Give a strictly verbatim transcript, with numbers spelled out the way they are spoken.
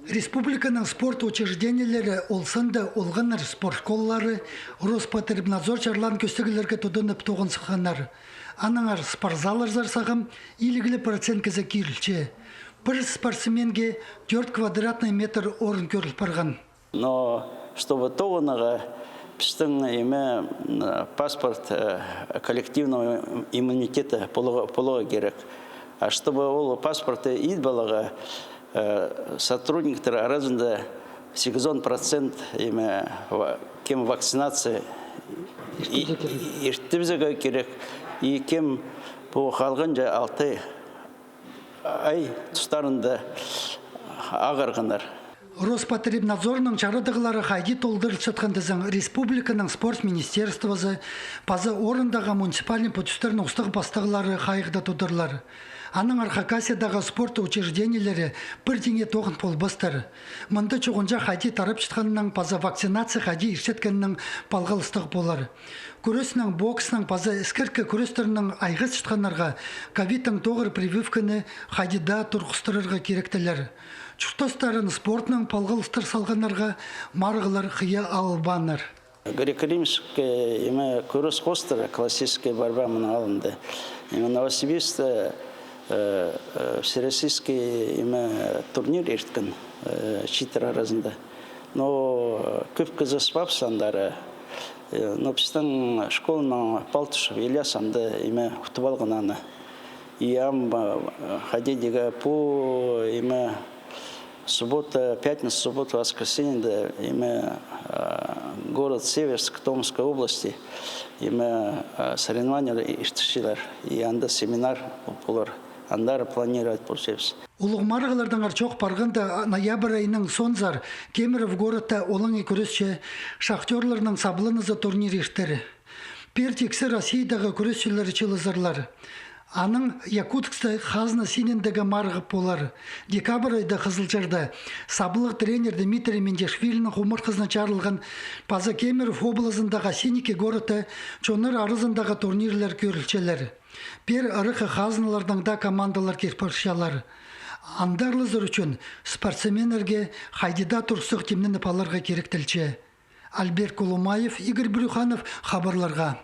Республиканың спорт учреждениелері, ол санда олғаннар спорт школалары, Роспотребнадзор чарлаан кӧстеглерге тудынып тоғынысханнар. Аннаңар спортзалларзар сағам илиг ле процент кізі кирілче. Пір спортсменге тӧрт квадратный метр орын кӧріл парған. Но чтобы тоғынарға, пістің, име, м, паспорт, э, коллективного иммунитета поларға, поларға кирек. А чтобы ол паспортты идіп аларға, э, сотрудниктер аразында сигізон процент, име, ва-, кем вакцинация и-, иртібізерге кирек, и кем пу халғанҷа алты ай тустарында ағырғаннар. Роспотребнадзорның чарадығлары хайди толдырылчатхан тізең, республиканың спорт министерствозы паза орындағы муниципальный пӱдістернің устағ-пастағлары хайығда тударлар. Аннаңар Хакасиядағы спорт учреждениелері пір тиңе тоғын полбастар. Мында чуғынҷах хайди тарапчатханның паза вакцинация хайди иртчеткеннің палғалыстығ полар. Кӱресниң, бокснаң паза іскіркі кӱрестернең айғасчатханнарға ковидтің тоғыр прививканы хайди даа турғыстырарға киректелер. Чуртастарын спортнаң палғалыстыр салғаннарға марығлар хыйа албааннар. Греко-римский, име, кӱрес хоостыра, классическая борьба мының алнында. Име, Новосибирскте, э, э, всероссийский, име, турнир ирткен, э, чииттер аразында. Но, э, кӧп кізі сыбапча андары, э, но пістің школаның Палтушев Ильяс анда, име, утып алған аны. И ам, э, хайди дее пу, име, суббота, пятница, суббота, воскресеньеде, име, э, город Северск Томской области, име, э, соревнования иртірчелер. И анда семинар полар. Андар планировать полчабыс. Улуғ марығлардаңар чоох парғанда, ноябрь айының соонзар Кемерово городта олаңай кӱресче «Шахтёрларның сабланызы» турнир иртер. Пеер тиксі Россиядағы кӱресчілер чыылызарлар. Анаң Якутскта хазна синіндегі марығ полар. Декабрь айда Хызылчарда саблығ тренер Дмитрий Мендешвилинің хумартхызына чарылған паза Кемерово облазындағы Синики городта чоннар аразындағы турнирлер кӧрілчелер. Пеер ыраххы хазналардаң даа командалар кир парчалар. Андарлазар ӱчӱн спортсменнерге хайди даа турсых тимненіп аларға киректелче. Альберт Кулумаев, Игорь Брюханов, хабарларға.